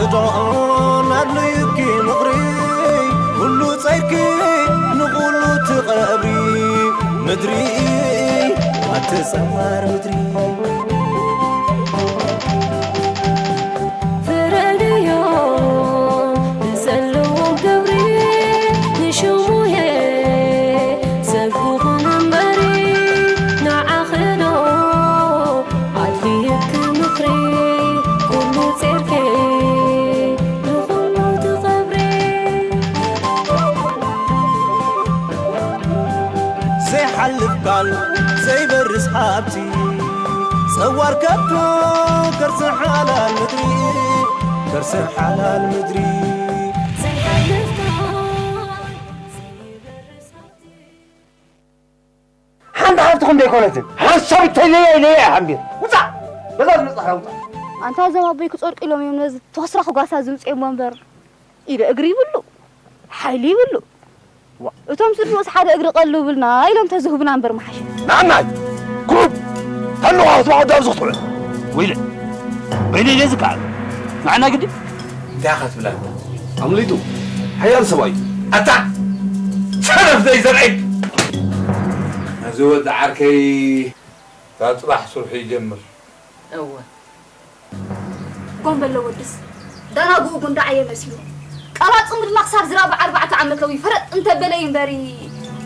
እቶን ኣድልዩኪ ምኽሪ፣ ኩሉ ጸይርኪ ንኹሉ ትቐብሪ። ምድሪ ኣቲ ጸዋር ምድሪ። ፍረድዮ ንዘለዎም ክብሪ፣ ንሽሙየ ሰብ ክኹን እምበሪ፣ ንዓኺ ዶ ኣድልየኪ ምኽሪ፣ ኩሉ ጸይርኪ ንኹሉ ትቐብሪ። ዘይሓልፍ ቃል ዘይበርስ ሃብቲ ጸዋር ከብቱ ከርሲ ሓላል ምድሪ ከርሲ ሓላል ምድሪ። ዘይሓልፍ ቃል ዘይበርስ ሃብቲ ሓንቲ ሃብትኹም ደይኮነትን ሓንሳብ እንተለየ ኢለየ እየ ሓምቢር። ውፃእ! በዛ ዝመፅኻ ውፃእ! ኣንታ እዞም ኣቦይ ክፀድቁ ኢሎም እዮም ነዚ ተስራኽ ጓሳ ዝምፅእሞ እምበር ኢለ እግሪ ይብሉ ሓይሊ ይብሉ። ዋ፣ እቶም ስድርኡስ ሓደ እግሪ ቀልብልና ኢሎም ተዝህቡና እምበር ምሓሸ። ንዓናይ! ክዑብ! ተልዋ ክትባዕ ወዲ ኣብዚ ክትውዕል! ወይለ! ወይለ ኢለ ዝከኣል! ንዓና ግዲ! እንታይ ኢኻ ትብል ኣንታ? ኣምሊጡ! ሓያል ሰብኣይ! ኣታ! ሰነፍ ዘይዘርዒት! ነዚ ወዲ ዓርከይ ካብ ጽባሕ ስርሑ ይጀምር። እወ። ጎም በሎ ወድስ። ዳና ጉኡ ጉንዳዓየ መሲሉ። ቃላት ጽምድና ክሳብ ዝራብ ኣርባዕተ ዓመት ለዊ ፈረጥ እንተበለ እዩ እምበሪ።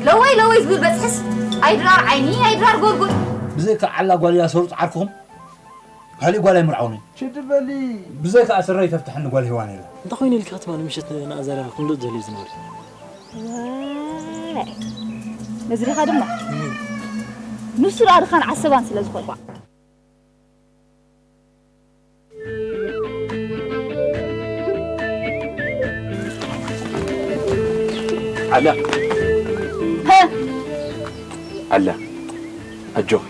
ለወይ ለወይ ዝብል በጽሕስ። ኣይድራር ዓይኒ፣ ኣይድራር ጎርጎር። ብዘይካ ዓላ ጓል እያ ሰሩፅ ዓርክኹም? ካሊእ ጓል ኣይምርዓውኒ። ሽድ በሊ። ብዘይካ ስረይ ተፍትሐኒ ጓል ሄዋን የላ። እንታይ ኮይኑ ኢልካ ትማሊ ምሸት ንኣዛርያ ክንድኡ ዝህልዩ ዝነበሩ? ዋይ። መዝሪኻ ድማ። ንሱ ደኣ ድኻን ዓሰባን ስለ ዝኾነ። ኣላ። ሀ! ኣላ። ኣጆኺ።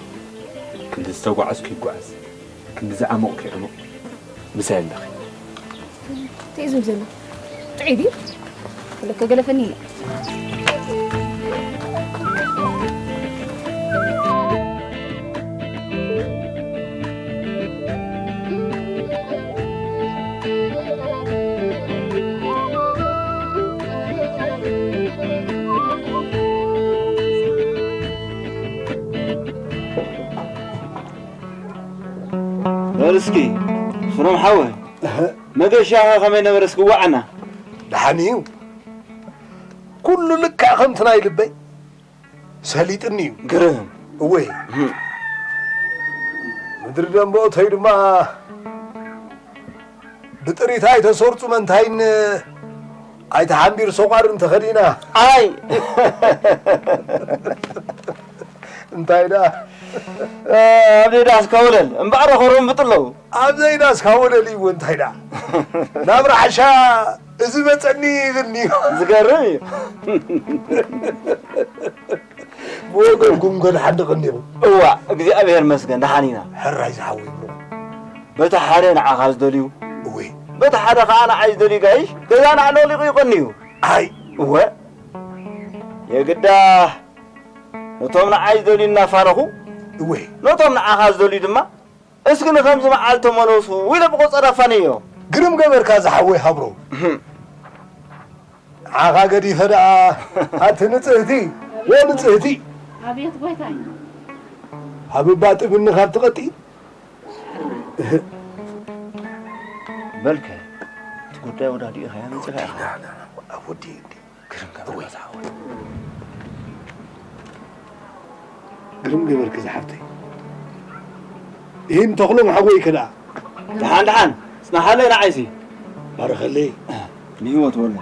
ክንዲ ዝተጓዓዝኩ ይጓዓዝ። ክንዲ ዝዓመቑ ከይዓመቑ ምሳይ ኣለኺ። እንታይ እዩ ዝብል ዘሎ? ጥዑይ ድዩ? ወለከ ገለፈኒ ኢለ። በል እስኪ፣ ፍሮም ሓወይ፣ እህ። መገሻኻ ከመይ ነበረ እስኪ ዋዓና? ደሓን እዩ። ኩሉ ልክዕ ከምቲ ናይ ልበይ ሰሊጥኒ እዩ። ግርም። እወ። እህ። ምድሪ ደንበኦተይ ድማ ብጥሪት ኣይተሰርጹ መንታይን ኣይተሓምቢር ሰቋርን ተኸዲና። ኣይ! እንታይ ደኣ? ኣብ ዘይዳስ ከውለል እምበኣር ኾሮም ብጥለው። ኣብ ዘይዳስ ከውለል እዩ እንታይ ደኣ? ናብ ራሕሻ እዚ መጸኒ ይብልኒ እዩ። ዝገርም እዩ። ብወገንኩም ገለ ሓዲ ቀኒኹም? እዋ፣ እግዚኣብሔር መስገን ደሓን ኢና። ሕራይ ዝሓወይ ብሮ። በቲ ሓደ ንዓኻ ዝደልዩ፣ እወ። በቲ ሓደ ኸዓ ንዓይ ዝደልዩ ጋይሽ፣ ገዛ ንዓይ ነቕሊቑ ይቐንዩ። ኣይ። እወ። የግዳ ነቶም ንዓይ ዝደልዩ እናፋረኹ፣ እወ። ነቶም ንዓኻ ዝደልዩ ድማ፣ እስኪ ንኸምዚ መዓል ተመለሱ ኢለ ብቆጸራ ፋነዮ። ግርም ገበርካ ዝሓወይ ሃብሮ። ንዓኻ ገዲፈ ደኣ ኣቲ ንጽህቲ ወንጽህቲ። ኣቤት ጎይታይ። ሃብባ ጥብኒ ካብ ትቐጢ። በልከ፣ እቲ ጉዳይ ወዳዲእኻያ መጺኻ ኢኻ። ወዲ እንዲ። ግርም ገበርካ እወ። ዝሓወይ። ግርም ገበርኪ ዝሓፍተይ። ይህን ተኽሎም ሓወይከ ደኣ? ደሓን ደሓን፣ ጽናሓለይ ንዓይሲ። ባርኸለይ። ንህይወት ወሎ።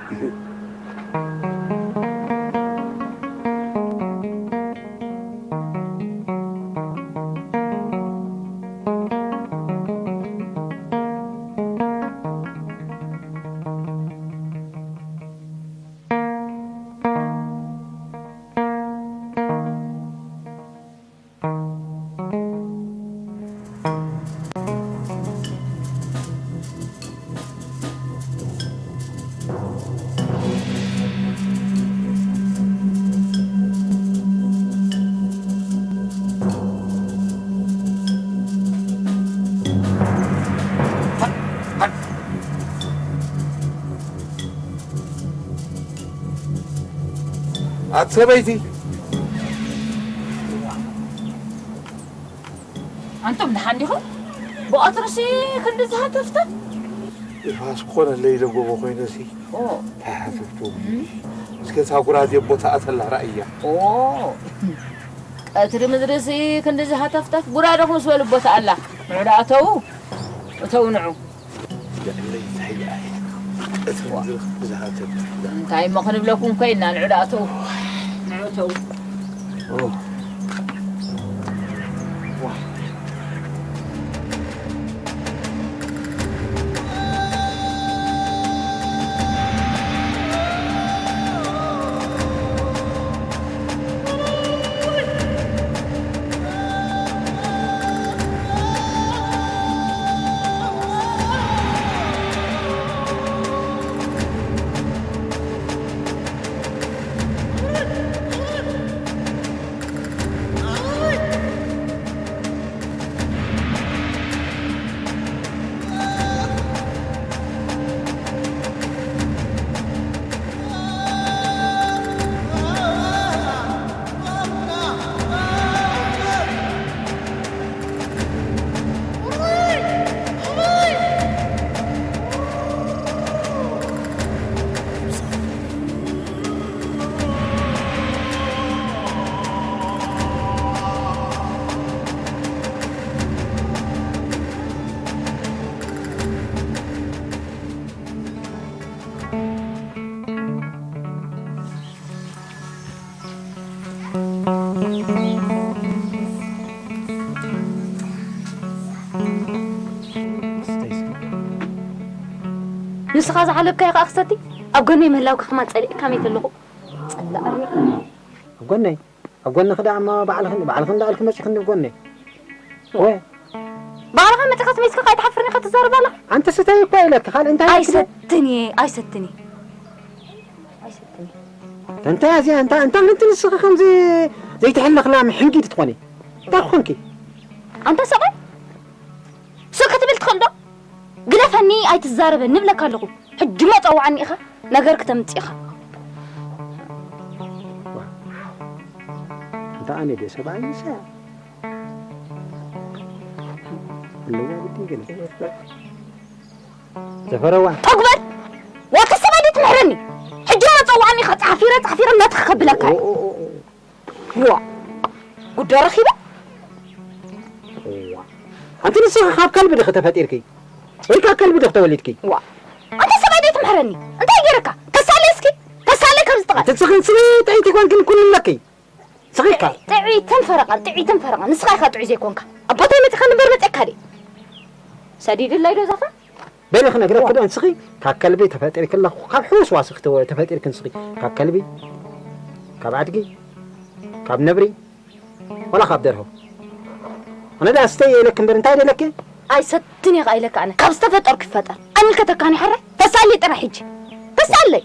ኣቲ ሰበይቲ። ኣንቶም ደሓን ዲኹም? ብቐትርሲ ክንዲ ዝሃተፍተፍ? ንፋስ ኮነ ለይለ ጎቦ ኮይነሲ። ኦ። እንታይ ሃተፍተው? እስከ እታ ጉራዴ ቦታ ኣተላ ራእያ። ኦ። ቀትሪ ምድርሲ ክንዲ ዝሃተፍተፍ ጉራደኹም ዝበሉ ቦታ ኣላ። ንዑ ደኣ እተው። እተው ንዑ። ልዕለይ እንታይ ደኣ እየ? እቲ ዋ። ምድሪ ዝሃተፍተፍ። እንታይ እሞ ክንብለኩም ኮይና ንዑ ደኣ እተው። ንዑ እተው። ኦ። ዋ። ንስኻ ዝሓለፍካዮ ከኣ ክሰቲ፣ ኣብ ጎነይ ምህላውካ ከማን ጸሊእካ ከመይ ተለኹ? ጸላእ ኣርያ። ኣብ ጎነይ? ኣብ ጎንኺ ደኣ እሞ ባዕልኽን፣ ባዕልኽን ደኣ ኢልኪ መጺኽኒ ኣብ ጎነይ። ወይ? ባዕልኻ መጺኻ ተመይስካ ከኣ ኣይትሓፍርን ኢኻ ትዛረብ ኣላ? ኣንቲ ስታይ እኳ ኢለኪ፣ ካልእ እንታይ ኢለኪ? ኣይሰትን እየ፣ ኣይሰትን እየ። ኣይሰትን እየ። እንታይ እዚኣ፣ እንታ፣ እንታ ምንቲ ንስኺ ከምዚ ዘይትሕለኽ ላም ሕንጊድ ትኾኒ? እንታይ ኮንኪ? ኣንታ ሰብኣይ፣ ስቕ ክትብል ትኽእል ዶ? ግደፈኒ፣ ኣይትዛረበኒ እብለካ ኣለኹ። ሕጂ እሞ ጸውዓኒ ኢኻ፣ ነገር ክተምጽእ ኢኻ። እንታ ኣነ ድየ ሰብኣይ ንሳ እያ? ኣለዋ ግዲ ገለ። ዘፈረዋ። ተግበር! ዋታ ሰብኣይ ድዩ ትምሕረኒ? ሕጂ እሞ ጸውዓኒ ኢኻ፣ ጻፊረ፣ ጻፊረ መትኽ ከብለካ እየ። ኦ፣ ኦ፣ ኦ፣ ኦ። ዋ፣ ጉዳይ ረኺበ? ዋ። ኣንቲ ንስኺ ካብ ከልቢ ዲኺ ተፈጢርኪ? ወይ ካብ ከልቢ ዲኺ ተወሊድኪ? ዋ። ኣንታ ሰብኣይ ደይ ትምሕረኒ። እንታይ ገይረካ? ተሳለይ እስኪ። ተሳለይ ካብ ዝጥቓ። ኣንቲ ንስኺ፣ ንስኺ ጥዕይቲ ኮንኪ ንኩሉ ኣለኪ። ንስኺ እካ። ጥዒትን ፈረቓን፣ ጥዒትን ፈረቓን። ንስኻ ኢኻ ጥዑይ ዘይኮንካ። ኣቦታይ መጺኻ ንበር መጺእካ ድየ? ሰዲድለይ ዶ ዛፋ? በሊ ክነግረኪ ዶ፣ ንስኺ ካብ ከልቢ ተፈጢርኪ ኣለኹ፣ ካብ ሕውስዋስ ክተ-፣ ተፈጢርኪ ንስኺ። ካብ ከልቢ፣ ካብ ኣድጊ፣ ካብ ነብሪ፣ ወላ ካብ ደርሆ። ኣነ ደኣ ስተይ ኢለኪ እምበር እንታይ ደለኪ? ኣይሰትን እየ ኢለካ ኣነ። ካብ ዝተፈጠርኩ ይፈጠር። ኣይምልከተካን እዩ ሓራይ። ተሳሊ ጥራሕ ሕጂ። ተሳለይ።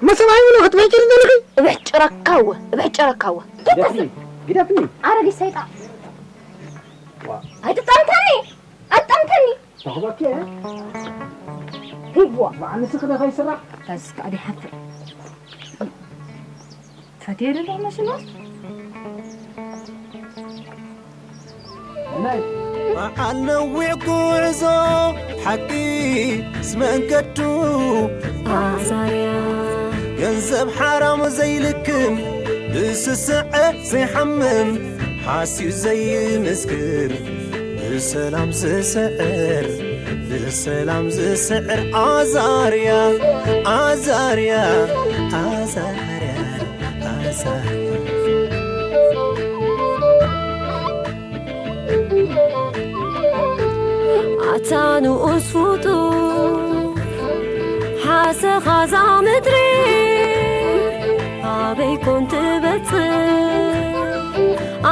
መሰብ ኣይብሎ ክትበልጭ ዘለኺ? እብሕጭረካ እወ፣ እብሕጭረካ እወ። ግደፍኒ፣ ግደፍኒ። ኣረጊት ሰይጣን። ዋ። ኣይትጠምተኒ፣ ኣይትጠምተኒ። ተኽበኪ እየ። ህዋ። በዓል ንስኺ ዶ ከይስራሕ? ታስካ ዲ ሓፍር። ፈትየ ዶ መስሎ? በዓል ነዊሕ ጉዕዞ ሓቂ ዝመንገዱ ኣዛርያ። ገንዘብ ሓራም ዘይልክም ብስስዐ ዘይሓምም ሓስዩ ዘይምስክር ብሰላም ዝስዕር ብሰላም ዝስዕር ኣዛርያ ኣዛርያ ኣዛርያ ኣዛርያ። ኣታ ንኡስ ፍጡር ሓሰኻ እዛ ምድሪ ኣበይ ኮን ትበጽሕ?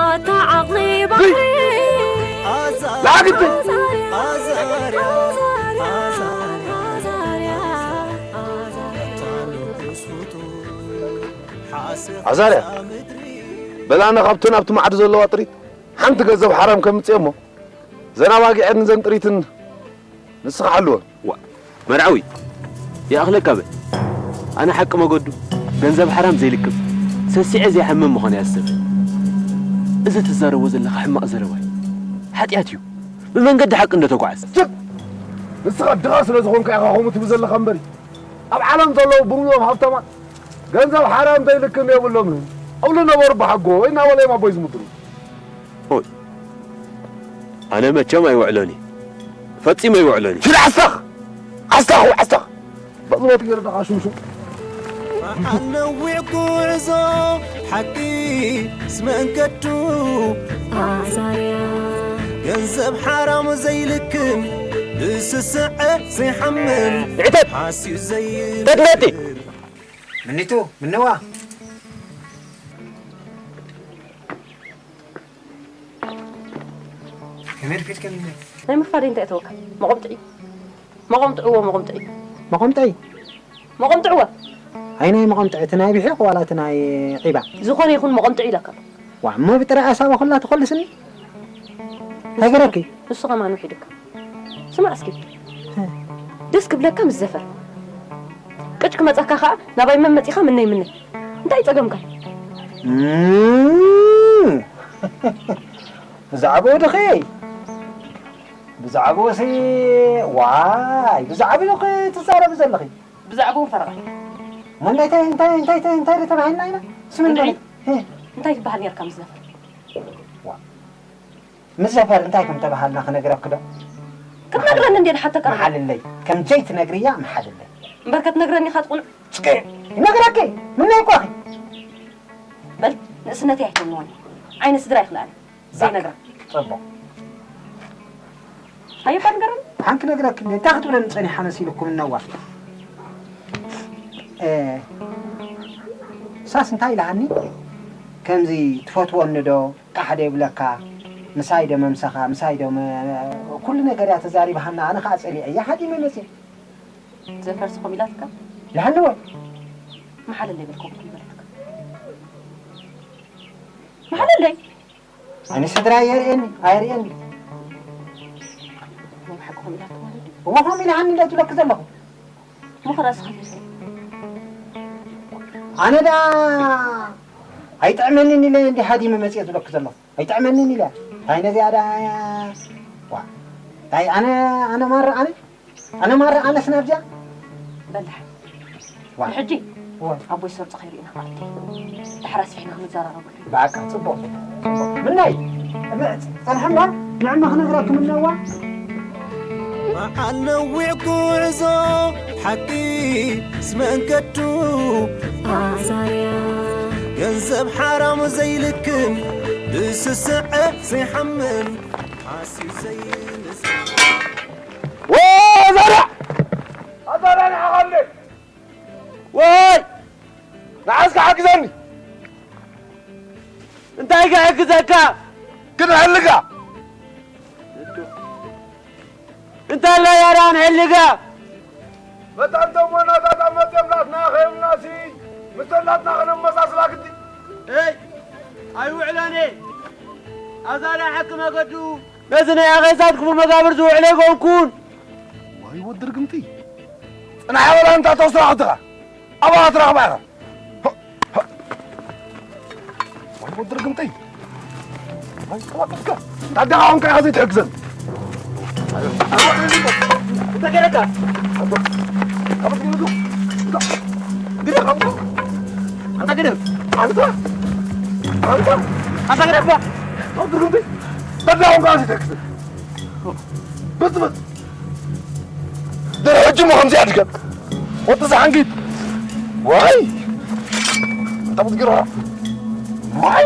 ኣታ ዓቕሊ ባሕሪ ላግቲ። ኣዛርያ ኣዛርያ ኣዛርያ ኣዛርያ ኣዛርያ። ኣዛርያ፣ በል ኣነ ካብተን ኣብቲ ማዕዶ ዘለዋ ጥሪት ሓንቲ ገንዘብ ሓራም ከምጽእ እሞ፣ እዘን ኣባጊዕን እዘን ጥሪትን ንስኻ ሓልወን። ዋ፣ መርዓዊ፣ ይኣኽለካ በል። ኣነ ሓቂ መገዱ ገንዘብ ሓራም ዘይልክም። ሰሲዐ ዘይሓምም ምዃን እያ ዝሰብእ። እዚ ትዛረቦ ዘለኻ ሕማቕ ዘረባ እዩ። ሓጢኣት እዩ። ብመንገዲ ሓቂ እንዶ ተጓዓዝ። ጭቅ! ንስኻ ድኻ ስለ ዝኾንካ ኢኻ ከምኡ ትብል ዘለኻ እምበሪ፣ ኣብ ዓለም ዘለዉ ብምሉኦም ሃብታማት ገንዘብ ሓራም ዘይልክም የብሎምን። ኣብሉ ነበሩ ብሓጎ ወይ እናበለ እዮም ኣቦይ ዝምድሩ። ኦይ፣ ኣነ መቸም ኣይውዕሎን እዩ። ፈጺሙ ኣይውዕሎን እዩ። ሽዳ ዓስታኽ! ዓስታኽ! ዓስታኽ! በቕሎት ገይሩ ደኻ ሹምሹም። መዓል ነዊሕ ጉዕዞ ሓቂ ስመንከቱ ኣዛርያ ገንዘብ ሓራም ዘይልክም ብስስዐ ዘይሓምም ዕተት! ሓስዩ ዘይብል ተድነቲ! ምኒቱ ምነዋ ከመይ ርፊድከኒ? ናይ ምርፋደይ እንታይ እተወካ? መቖምጥዒ። መቖምጥዕዎ፣ መቖምጥዒ። መቖምጥዒ? መቖምጥዕዎ። ኣይ ናይ መቖምጥዒ፣ እቲ ናይ ብሒቕ ዋላ እቲ ናይ ዒባ? ዝኾነ ይኹን መቖምጥዒ ኢለካ። ዋ፣ እሞ ብጥረ ኣሳባ ኩላ ትኾልስኒ? እንታይ ገረኪ? ንሱ ከማን ውሒድካ። ስማዕ እስኪ። ደስ ክብለካ ምስ ዘፈር። ቅጭ ክመጻካ ኸኣ ናባይ መመጺኻ ምነይ ምነይ። እንታይ ጸገምካ? እም። ብዛዕባኡ ድኺ? ብዛዕባኡሲ ዋይ፣ ብዛዕባኡ ዲኺ ትዛረቢ ዘለኺ? ብዛዕባኡ ፈረቓ። እሞ እንታይ፣ እንታይ፣ እንታይ፣ እንታይ፣ እንታይ፣ እንታይ ዶ ተባሂልና ኢና? ስምን እንድዒ? በለ። እ። እንታይ ትበሃል ነርካ ምስ ዘፈር? ዋ። ምስ ዘፈር እንታይ ከም ተባሃልና ክነግረኪ ዶ? ክትነግረኒ እንድየ ዝሓተካ። መሓልለይ። ከም ዘይትነግርያ መሓልለይ። እምበር ከትነግረኒ ኢኻ ትቑንዕ። እስከ ይነግረኪ። ምነይ እኮ ኣኺ። በል፣ ንእስነተይ ኣይትመንወኒ። ዓይነ ስድራ ይኽልኣኒ። ዘይነግራ። ጽቡቕ። ኣየባ ንገረኒ። ሓንቲ ክነግረኪ እንደ እንታይ ክትብለኒ ጸኒሓ መሲልኩም እነዋ? እ፣ ሳስ እንታይ ኢላሃኒ? ከምዚ ትፈትወኒ ዶ? ቃሕ ዶ ይብለካ? ምሳይ ዶ መምሰኻ? ምሳይ ዶ መ-፣ ኩሉ ነገር እያ ተዛሪባሃና። ኣነ ኸዓ ጸሊዐያ ሃዲመ መጽየ። ዘፈርሲ ከምኡ ኢላትካ? ኢላሃኒ ወይ? መሓለለይ በል ከምኡ ከይበለትካ። መሓለለይ? ኣነ ስድራ የርእየኒ፣ ኣየርእየኒ። ናይ ብሓቂ ከምኡ ኢላትካ ማለት ድዩ? እሞ ከምኡ ኢላሃኒ እንደ ትብለኪ ዘለኹ። እሞ ኸ ራስኻ ከ? ኣነ ደኣ ኣይጥዕመንን ኢለ እንዲ ሃዲመ መጽየ ዝብለኪ ዘለኹ። ኣይጥዕመንን ኢለ። እንታይ ነዚኣ ደኣ? ዋ። እንታይ ኣነ፣ ኣነ ማራ ኣነ? ኣነ ማራ ኣነስ ናብዚኣ? በላሕ። ዋ። ንሕጂ ዋ። ኣቦይ ሰርጾ ከይርእዩና ማለት እዩ። ድሕር ኣስፊሕና ክንዘራረበሉ። በቃ፣ ጽቡቕ፣ ጽቡቕ። ምናይ፣ እመ-፣ ጸንሐማ፣ ንዕማ ክነግረኪ ምነዋ። መዓል ነዊሕ ጉዕዞ ሓቂ ስመንገዱ ኣዛርያ ገንዘብ ሓራም ዘይልክም ብስስዐ ዘይሓምም ሓሲብ ዘይንስ ወ-፣ ኣዛርያ! ኣዛርያ ንዓኻ እንዴ? ወይ! ንዓስካ ሓግዘኒ! እንታይ ክሕግዘካ? ክንሕልጋ! እንተሎ ያዳን ሕልጋ! መታን ተሞናታት ኣብ መጽኦም ናትና ኸየምናሲ፣ ምስተን ናትና ኸነመሳስላ ግዲ። እይ! ኣይውዕሎን እየ! ኣዛርያ ሓቂ መገዱ! ነዚ ናይ ኣኼሳት ክፉ መጋብር ዝውዕሎ ኣይኮንኩን። ዋይ ወዲ ርግምቲ። ጽናሕ በላ እንታ ተወስራ ክድኻ። ኣብኣ ትረኽባ ኢኻ። ዋይ ወዲ ርግምቲ። ዋይ ተዋቅፍካ። ታደኻ ኾንካ ኢኻ ዘይትሕግዘን። እንታይ ገይረካ? ግደፍ። ኣንታ ግደፍ። ኣንታ። ኣንታ። ኣንታ ግደፍ። ወዲ ርግምቲ። ታደኻ ኾንካ ኢኻ ዘይትሕግዘን። በጽ በጽ። ድሕሪ ሕጂ እሞ ከምዚ ኣይድገም። ወዲ ዝሓንጊድ። ዋይ! ጠብት ግራ። ዋይ!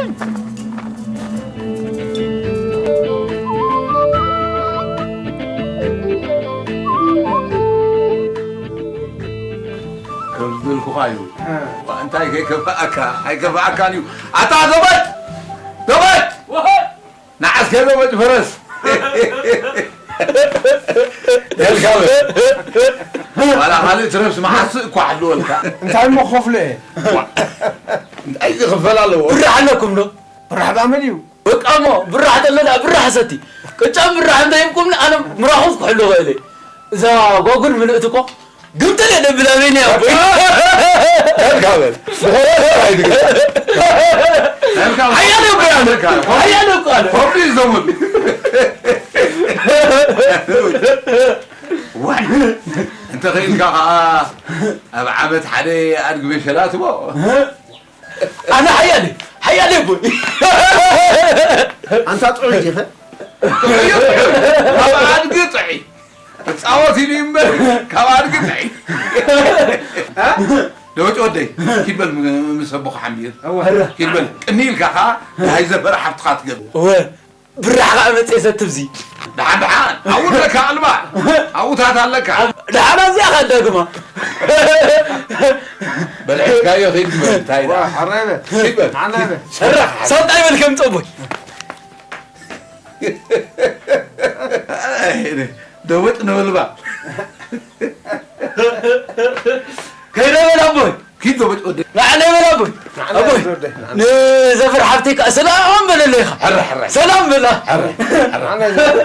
ከም ዝበልኩኻ እዩ። እ። ዋ፣ እንታይ ከይከፍኣካ፣ ኣይከፍኣካን እዩ። ኣታ ገበጥ! ገበጥ! ወሆ! ንዓስ ከይዶ መጭ ፈረስ። ደልካበ። ዋላ ካልእ ትረፍስ መዓስ እኳ ሓልወልካ። እንታይ እሞ ክኸፍሎ እየ? ዋ። እንታይ ዝኽፈል ኣለዎ? ብራህ ኣለኩም ዶ? ብራህ ባመል እዩ። በቃ እሞ ብራህ ተለና ብራህ ሰቲ። ቅጫ ብራህ እንተይብኩም ኣነ ምራኹስ ክሕሉ ኽእል እየ። እዛ ጓጉል ምልእቲ እኮ ግምጥል የደብላ በይኒ ኣቦይ። ዳርካ በል። ዝኾነ ሰብ ኣይትግዛእ። ዳርካ በል። ሓያለ እኮ ኣለ። ሓያለ እኮ ኣለ። ከምኡ እዩ ዘሙን። ዋይ፣ እንተ ኽኢልካ ኸዓ ኣብ ዓመት ሓደ ኣድጊ መሸላ ትቦ። ኣነ ሓያለ፣ ሓያለ እኮ። ኣንታ ጥዑይ ዲኸ? ካብ ኣድጊ ጥዑይ። ክጻወት ኢሉ እምበር፣ ካብ ኣድጊ ጥዑይ። ደወጭ ወደይ፣ ኪድ በል ም-፣ ምስ ኣቦኻ ሓምቢር። እወ። ኪድ በል፣ ቅኒ ኢልካ ኸዓ፣ ናይ ዘፈረ ሓፍትኻ ትገብር። እወ። ብራሕ ኸዓ መጽየ ሰትብዚ። ደሓን፣ ደሓን። ኣብኡ ኣለካ ኣልባ። ኣብኡታት ኣለካ። ደሓን ኣብዚኣ ኸዓ ዳግማ። በልዕካዮ ኺድ ትበል፣ እንታይ ደኣ? ዋ፣ ሓራይ በል። ኪድ በል። ሓራይ በል። ሰራሕ፣ ሰብጣ ይበል ከም ጸቦይ። ደወጭ ነበልባ። ከይደ በል ኣቦይ። ኪድ ዶ በጭ ወደ። ንዓና ይበል ኣቦይ። ንዓና ኣቦይ። ይበል ወደ። ንዘፈር ሓፍተይ ከኣ ሰላም በለለይ ኢኻ። ሕረ፣ ሕረ። ሰላም በላ። ሕረ፣ ሕረ። ንዓና ይበል።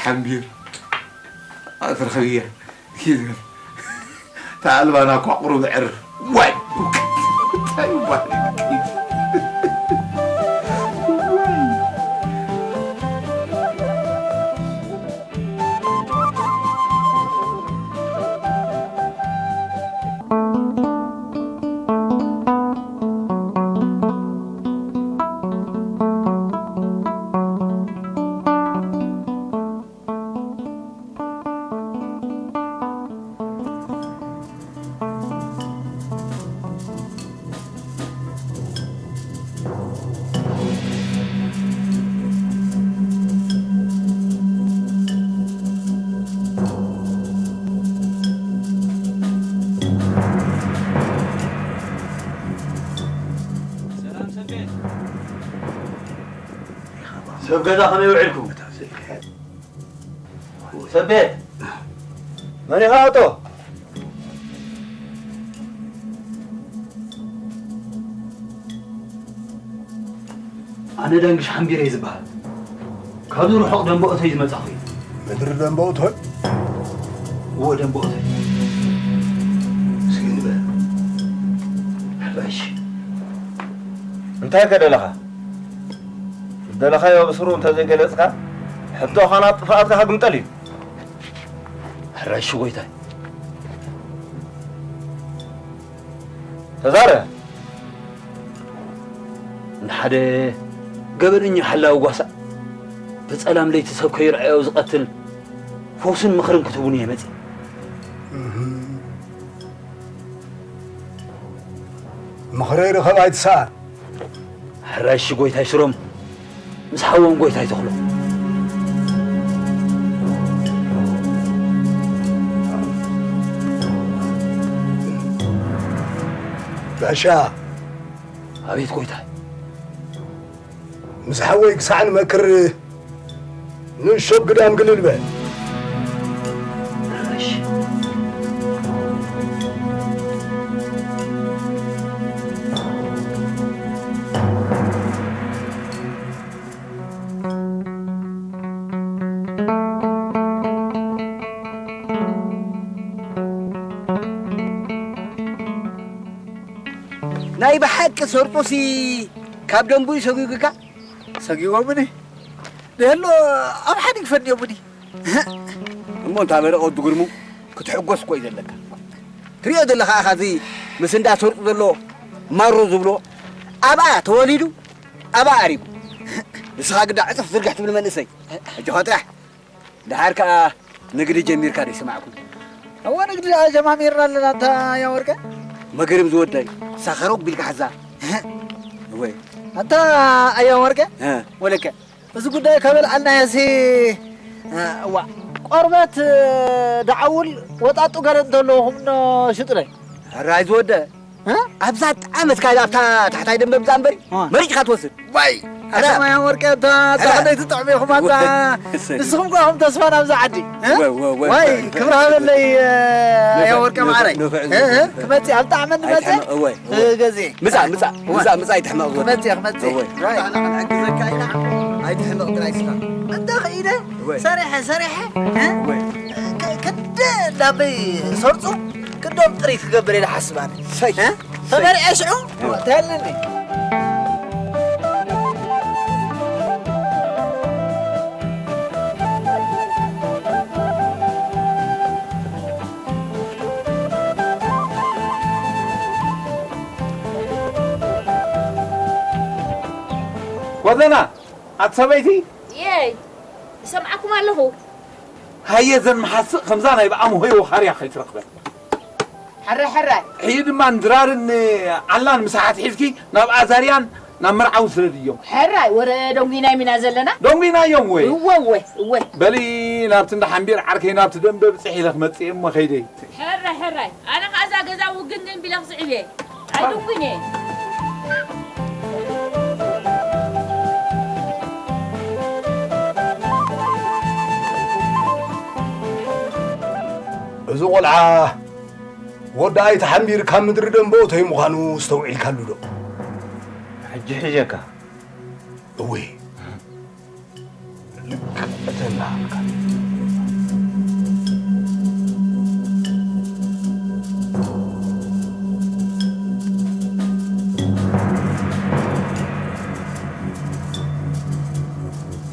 ሓምቢር። ኣትረኸብያ። ኪድ በል። እታ ኣልባና እኳ ቁሩብ ዕር። ዋይ! እንታይ ይባል? ሰብ ገዛ ከመይ ውዒልኩም? ሰብ ቤት መን ኢኻ ኣቶ? ኣነ ዳንግሽ ሓምቢረ እየ ዝበሃል። ካብዚ ርሑቕ ደንበኦተይ ዝመጻኹ እየ። ምድሪ ደንበኦተይ? እወ፣ ደንበኦተይ። እስኪ ንበል። ሕራይ እሺ። እንታይ ከ ደለኻ? ዝደለኻዮ ብስሩ እንተዘይገለጽካ፣ ሕቶኻን ኣብ ጥፍኣትካ ክግምጠል እዩ። ሕራይ እሺ ጎይታይ። ተዛረ። ንሓደ ገበነኛ ሓላዊ ጓሳ ብጸላም ለይቲ ሰብ ከይርኣዮ ዝቐትል ፈውስን ምኽርን ክትህቡኒ እየ መጺእ። እህ። ምኽረይ ርኸብ ኣይትሰኣን። ሕራይ እሺ ጎይታይ ሽሮም ምስ ሓዎም ጎይታይ ተኽሎ። ባሻ። ኣቤት ጎይታይ። ምስ ሓወይ ክሳዕ ንመክር ንእሾ ግዳም ግልል በል። ናይ ብሓቂ ሰርጦሲ ካብ ደንቡ እዩ ሰጒጉካ? ሰጒጎምኒ። ደሎ ኣብ ሓዲግ ፈንዮምኒ። እሞ እንታ በለ ወዲ ግርሙ ክትሕጎስ እኮ እዩ ዘለካ። ትሪኦ ዘለኻ ኢኻ፣ እዚ ምስ እንዳ ሰርጡ ዘሎ ማሮ ዝብሎ ኣብኣ ተወሊዱ ኣብኣ ኣሪጉ። ንስኻ ግዳ ዕጽፍ ዝርግሕ ትብል መንእሰይ። ሕጂ ኸ ጥራሕ። ደሓር ከኣ ንግዲ ጀሚርካ ዶ ይሰማዕኩ? እወ፣ ንግዲ ደኣ ጀማሚርና ኣለና። ኣንታ ኣያ ወርቀ? መገርም ዝወደይ፣ ሳኸረው ቢልካ ሓዛ። እወ። ኣንታ ኣያ ወርቀ? እ። ወለከ፣ እዚ ጉዳይ ከበልዓልናዮሲ፣ እ፣ እዋ፣ ቆርበት፣ እ፣ ደዓውል ወጣጡ ገለ እንተለኹም ኖ ሽጡለይ። ሕራይ ዝወደ። እ? ኣብዛ ጣዕመት ካይዳ ኣብታ ታሕታይ ደንበ ብዛ እምበሪ እ። መሪጭካ ትወስድ። ዋይ! ኣረ! ኣሰማያ ወርቀ፣ እታ፣ እታ ኧረ! ክንደይ ትጥዕም ኢኹም ኣታ። እሰይ። ንስኹም ከ ኢኹም ተስፋ ናብዛ ዓዲ፣ እ? ወ-፣ ወ-፣ ወ-፣ ዋይ፣ ወ-፣ ክብሪ ሃበለይ፣ እ፣ ያ ወርቀ ንፍ-፣ ማዓረይ። ንፍ-፣ እ፣ እ፣ ክመጽእ፣ ኣብ ጣዕመ ንመጽእ? ኣይትሕመ-፣ እወ፣ እወ። እ፣ ገዜ። ምጻእ፣ ምጻእ፣ እወ። ምጻእ፣ ምጻእ ኣይትሕመቕ ዝወደ። ክመጽእ፣ ክመጽእ። እወ። ዋይ፣ ንሕና ክንሕግዘካ ኢና። ኣይትሕመቕ ጥራይ ስኻ። እንተ ኽኢለ ወይ። ሰሪሐ ሰሪሐ እ? ወይ። ክ- ክደ ዳበይ ሰርጹ ክዶም ጥሪት ክገብር ኢለ ሓስብ ኣነ። ሰይ። እ? ሰይ። ተመሪዐ ሽዑ ሰይ። ተልኒ። ጎደና ኣቲ ሰበይቲ የይ፣ ይሰምዓኩም ኣለኹ። ሃየ ዘን መሓስእ ከምዛ ናይ ብኣምሆይ ወኻርያ ከይትረኽበን። ሕራይ ሕራይ። ሕጂ ድማ ንድራርን ዓላን ምሳሕ ኣትሒዝኪ ናብ ኣዛርያን ናብ መርዓዊ ስደድዮም። ሕራይ ወረ ደንጉይናዮም ኢና ዘለና። ደንጉይናዮም ወይ? እወ እወ እወ። በሊ ናብቲ እንዳ ሓምቢር ዓርከይ ናብቲ ደንበ ብፅሕ ኢለ ክመፅእ እሞ ከይደይ። ሕራይ ሕራይ። ኣነ ኸዓ እዛ ገዛ ውግንግን ቢለ ክስዕብ እየ። ኣይድንጉይን እየ። እዚ ቆልዓ ወዲ ኣይተ ሓምቢር ካብ ምድሪ ደንበ እቶይ ምዃኑ ኣስተውዒልካሉ ዶ? ሕጂ ሒዘካ። እወ። ልክዕ እናሃልካ።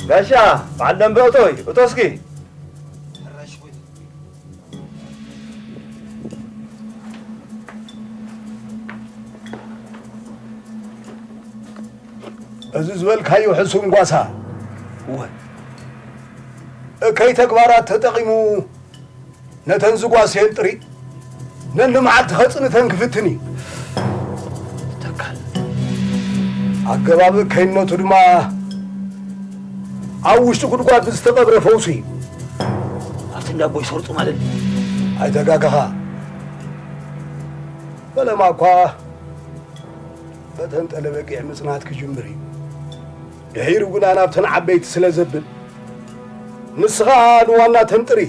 ጋሻ፣ በዓል ደንበ እቶይ፣ እቶ እስኪ። እዚ ዝበልካዮ ሕሱም ጓሳ፣ እወ። እከይ ተግባራት ተጠቒሙ ነተን ዝጓስየን ጥሪ ነንመዓልቲ ኸጽንተን ክፍትን እዩ። ተካል። ኣገባብ እከይነቱ ድማ ኣብ ውሽጢ ጉድጓድ ዝተቐብረ ፈውሱ እዩ። ኣብቲ እንዳ ኣቦይ ሰርጹ ማለት ድዩ? ኣይተጋገኻ። ፈለማ እኳ በተን ጠለበጊዕ ምጽናት ክጅምር እዩ። ድሒሩ ግና ናብተን ዓበይቲ ስለ ዘብል፣ ንስኻ ንዋናተን ጥሪ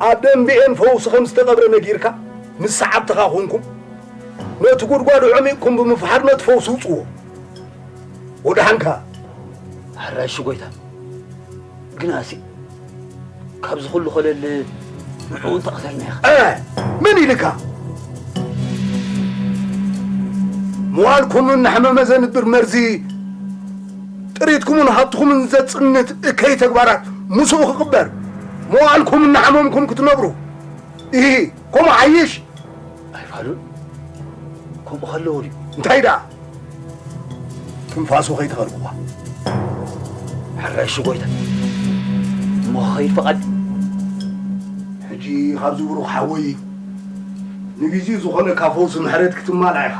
ኣብ ደንቢኤን ፈውሲ ከም ዝተቐብረ ነጊርካ፣ ምስ ሰዓብትኻ ኹንኩም ነቲ ጉድጓድ ዐሚቕኩም ብምፍሓር ነቲ ፈውሲ ውጽዎ። ወደሓንካ። ሕራይ እሺ ጎይታ። ግናሲ ካብዚ ኩሉ ኮለል ንዕኡ እንተቐተልና ኢኻ። እ፣ መን ኢልካ? መዋልኩም እናሕመመ ዘንብር መርዚ ጥሪትኩምን ሃብትኹምን ዘጽንት እከይ ተግባራት ምስኡ ክቕበር መዋልኩም እናሓመምኩም ክትነብሩ። ኢሂ፣ ከምኡ ሓይሽ። ኣይፋሉን። ከምኡ ከለዎ ድዩ? እንታይ ደኣ? ትንፋሱ ከይተኸልኩዋ። ሕራይ እሺ ጎይታ። እሞ ክኸይድ ፈቓድ? ሕጂ ካብዚ ብሩኽ ሓወይ ንግዜኡ ዝኾነካ ፈውሲ ምሕረት ክትማልኣ ኢኻ።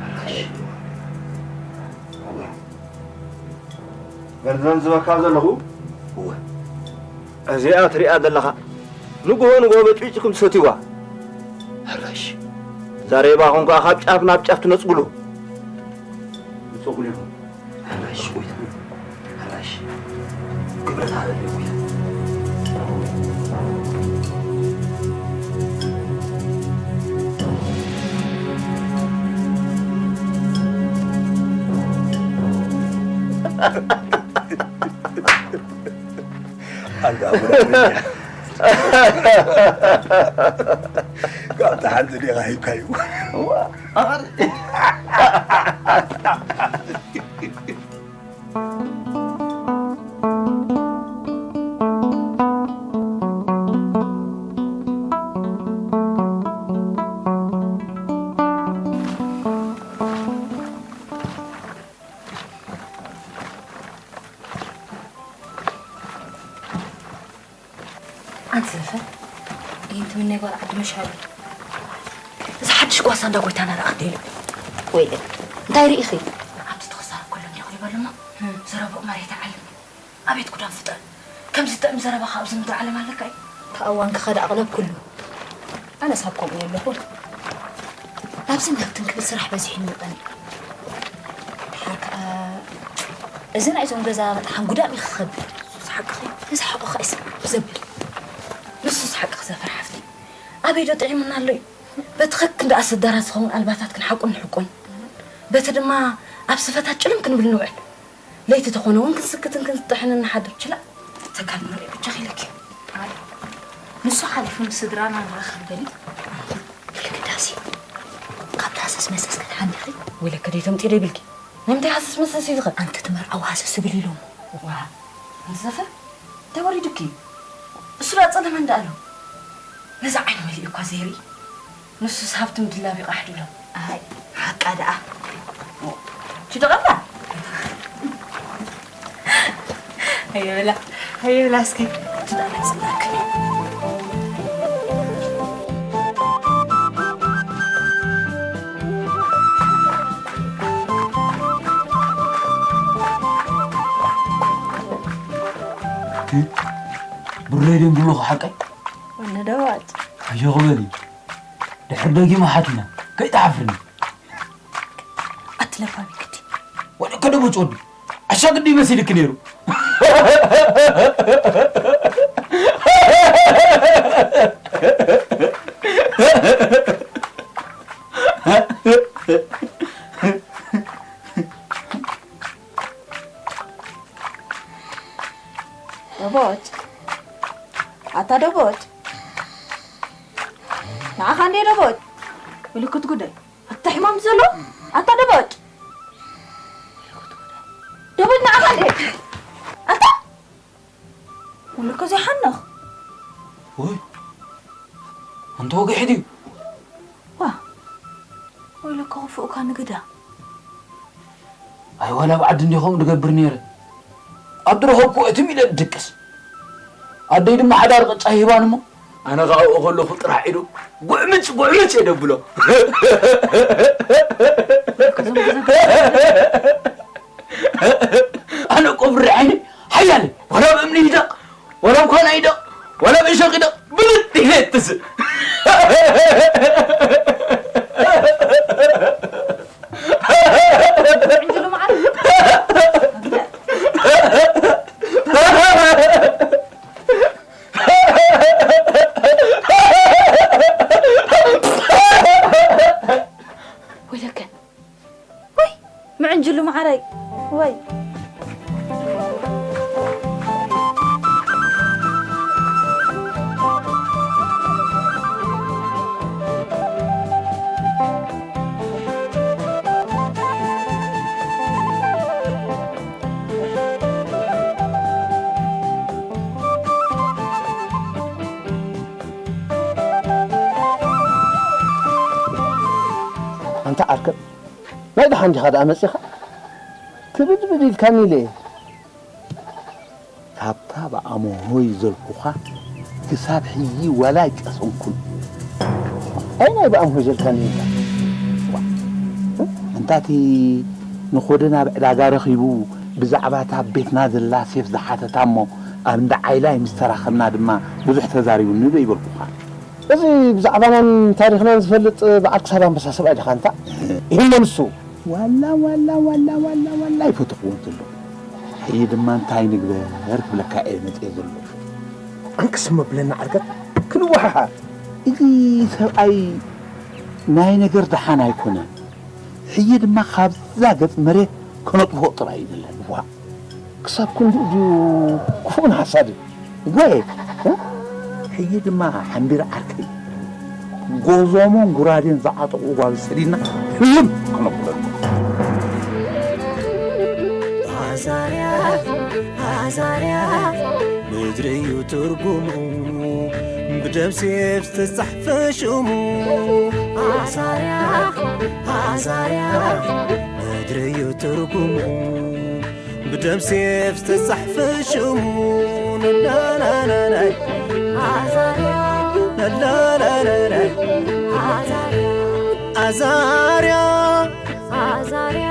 ሕራይ እሺ። መርዘን ዝበካ ዘለኹ? እወ። እዚኣ ትሪኣ ዘለኻ ንግሆ ንግሆ በጭቢጭኩም ትሰትይዋ። ሕራሽ። ዛሬባ ኹን ከኣ ካብ ጫፍ ናብ ጫፍ ትነጽጉሉ። ትነጽጉሉ ኢኹም። ሕራሽ ጎይታ። ሕራሽ። ክብረት ሃበኒ ጎይታ። ኣንታ ጉዳይ። ካብታ ሓንቲ ዲኻ ሂብካዩ? ኣንቲ ዘፈ፣ ይህን ትምነይ ጓል ዓዲ መሻሉ። እዚ ሓድሽ ጓሳ እንዳ ጎይታና ደኣ ክንደይ ልቢ። ወይለ፣ እንታይ ርኢኺ? ኣብቲ ትኽዛረብ ከሎ እንዲኹ ይበል እሞ፣ እም። ዘረብኡ መሬት ዓለም። ኣቤት ጉዳም ፍጥረት። ከምዚ ጥዕም ዘረባ ካብ ኣብዚ ምድሪ ዓለም ኣለካ እዩ። እታ እዋን ክኸዳ ኣቕለብ ኩሉ። ኣነስ ኣብ ከምኡ የለኹን። ናብዝን ናብትን ክብል ስራሕ በዚሑኒ ይቐኒ። ድሓር ከኣ እዚ ናይዞም ገዛ ምጥሓን ጉዳም እዩ ክኸብድ። ንሱስ ሓቅኺ። እዚ ሓቁ ከኣ ይስማዕ ዘብል። ንሱስ ሓቅኺ ዘፈር ሓፍቲ። ኣበይ ዶ ጥዒሙና ኣሎ እዩ? በቲ ኸክ እንዳ ኣሰዳራ ዝኸውን ኣልባሳት ክንሓቁን ንሕቆን። በቲ ድማ ኣብ ስፈታት ጭልም ክንብል ንውዕል። ለይቲ ተኾነ እውን ክንስክትን ክንጥሕንን ንሓድር። ችላ፣ ተጋድመ ሪኡ ብጃኺ ኢለኪ። ኣይ፣ ንሱ ሓሊፉ ምስ ስድራና ንራኸብ በሊ። ኢልኪ ዳሲ፣ ካብ ሃሰስ መሰስ ክትሓኒ ኢኺ። ወይለከ ደይ ተምጢ ደይ ብልኪ። ናይ ምንታይ ሃሰስ መሰስ እዩ ዝኸ? ኣንቲ ትመርዓው ሃሰስ ዝብል ኢሎም። ዋ፣ ኣንቲ ዘፈር፣ እንታይ ወሪዱኪ? እሱ ዳ ጸለመ እንዳ ኣሎ። ነዛ ዓይኑ መሊኡ እኳ ዘይርኢ። ንሱስ ሃብቲ ምድላብ ይቃሕድሎ። ኣይ፣ ሓቃ ደኣ። ችዶ ቀባ? ኣየብላ፣ ኣየብላ እስኪ። ትዳላ ጽላክ። ብረይ ደንጉሎ ሓቀይ? ወነ ደዋጭ። ኣጆኺ በሊ። ድሕር ደጊመ ሓቲና። ከይትሓፍርኒ። ኣቲ ለባም ግዲ። ወደ ከደቦ ጮዱ። ኣሻ ግዲ መሲልክ ነይሩ። ደቦጭ። ኣታ ደቦጭ። ንዓኻ እንዴ ደቦጭ? ምልክት ጉዳይ። ኣታ ሕማም ዘሎ? ኣታ ደቦጭ። ደቦጭ ንዓኻ እንዴ? ኣታ? ወለኮ ዘይሓንኽ። ወይ፣ ኣንተ ወግሒ ድዩ? ዋ፣ ወለኮ ክፉእካ ንግዳ። ኣይ፣ ዋላ ኣብ ዓዲ እንዲኹም ድገብር ነይረ። ኣብ ድረኸብኩ እትም ኢለ ድቅስ። ኣደይ ድማ ሓዳር ቅጫ ይህባን እሞ፣ ኣነ ኸኣ ኣብኡ ከለኹ ጥራሕ ኢሉ ጉዕምጭ፣ ጉዕምጭ እየ ደብሎ። ኣነ እኮ ብሪ ዓይኒ ሓያል፣ ዋላ ብእምኒ ይደቕ፣ ዋላ ብኳና ይደቕ፣ ዋላ ብእሾኽ ይደቕ፣ ብልጥ ኢለ እትስእ። ዕንጅሉ መዓር። ወይለከ። ወይ፣ ምዕንጅሉ መዓረይ። ወይ። ኣንታ ዓርከይ፣ ናይ ደሓን ዲኻ ደኣ መጺኻ? ክብድብድ ኢልካኒ ኢለ እየ። ካብታ ብኣምሆይ ዘልኩኻ ክሳብ ሕጂ ዋላ ኣይቀሰንኩን። ኣይ ናይ ብኣምሆይ ዘልካኒ ኢልካ? ዋ፣ እንታቲ ንኾደ ናብ ዕዳጋ ረኺቡ ብዛዕባ እታ ኣብ ቤትና ዘላ ሴፍ ዝሓተታ እሞ ኣብ እንዳ ዓይላይ ምስ ተራኸብና ድማ ብዙሕ ተዛሪቡኒ ዶ ይበልኩኻ? እዚ ብዛዕባናን ታሪኽናን ዝፈልጥ በዓል ክሳድ ኣንበሳ ሰብኣይ ዲኻ እንታ? ይህሞ ንሱ። ዋላ፣ ዋላ፣ ዋላ፣ ዋላ፣ ዋላ ኣይፈተኽዎን ዘለኹ። ሕጂ ድማ እንታይ ንግበር ክብለካ እየ መጽየ ዘለኹ። ኣንክስ እሞ ብለና ዓርከይ ክንወሓሓር። እዚ ሰብኣይ ናይ ነገር ደሓን ኣይኮነን። ሕጂ ድማ ካብዛ ገጽ መሬት ከነጥፍኦ ጥራይ እዩ ዘለና። ዋ፣ ክሳብ ክንድኡ ድዩ ክፉእን ሓሳድን? ወይ፣ እ? ሕጂ ድማ ሓምቢር ዓርከይ፣ ጎዞሞን ጉራዴን ዝዓጠቑ ጓል ሰዲድና ህልም ከነብለሉ። ኣዛርያ፣ ኣዛርያ፣ ምድሪ እዩ ትርጉሙ፣ ብደም ሴፍ ዝተጻሕፈ ሽሙ። ኣዛርያ፣ ኣዛርያ፣ ምድሪ እዩ ትርጉሙ፣ ብደም ሴፍ ዝተጻሕፈ ሽሙ። ላላላላይ፣ ኣዛርያ፣ ላላላላይ፣ ኣዛርያ፣ ኣዛርያ፣ ኣዛርያ፣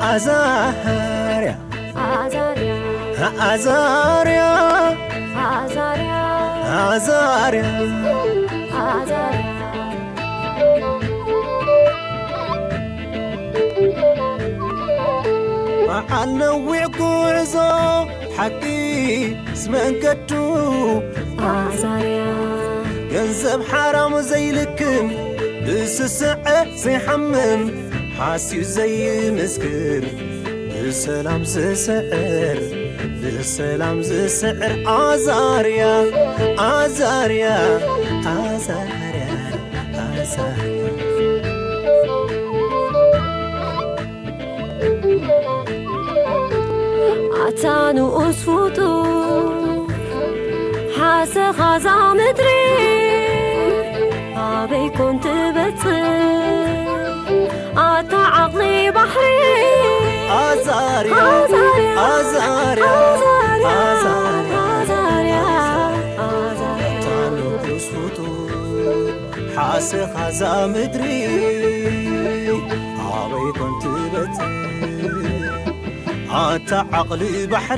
ኣዛርያ፣ ኣዛርያ፣ ኣዛርያ፣ ኣዛርያ፣ ኣዛርያ። በዓል ነዊሕ ጉዕዞ ሓቂ ምስ መንገዱ ኣዛርያ። ገንዘብ ሓራም ዘይልክም ብስስዐ ዘይሓምም ሓስዩ ዘይምስክር ብሰላም ዝስዕር ብሰላም ዝስዕር ኣዛርያ ኣዛርያ ኣዛርያ ኣዛርያ ኣታ ንኡስ ፍጡር ሓሰኻዛ ምድሪ ኣበይ ኮን ትበጽሕ ኣታ ዓቕሊ ባሕሪ ኣዛርያ ኣዛርያ ኣዛርያ ኣዛርያ ኣታ ንኡስ ፍጡር ሓሰኻዛ ምድሪ ኣበይ ኮን ትበጽሕ ኣታ ዓቕሊ ባሕሪ